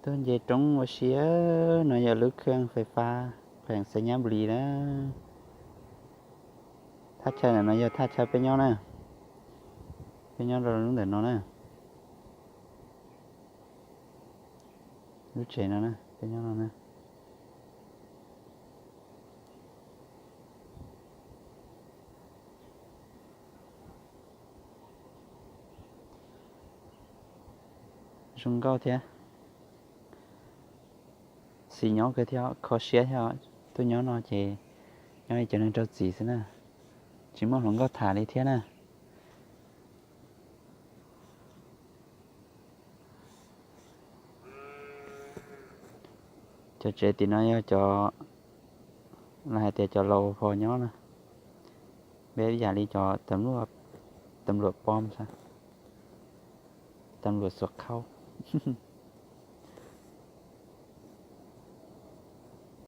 Tuaj nce roob ua si. No yog lub khw fais fab pheem Xais Nyab Nplis na. Thaj chaw ntawm no yog thaj chaw peb nyob na. Peb nyob rau lub ntawm no na. Lub tsev no na, peb nyob no na. Zoo nkauj thiab. Xis nyob kawg thiab, kho siab thiab. Tuaj nyob no ces nyob li cov neeg rau txim xwb na, tsis muaj hluas nkauj tham li thiab na. Cov tsev tim no yog cov, lawv hais tias cov laus pos nyob na. Peb yam li cov tam luam pom, tam luam xuas khauj.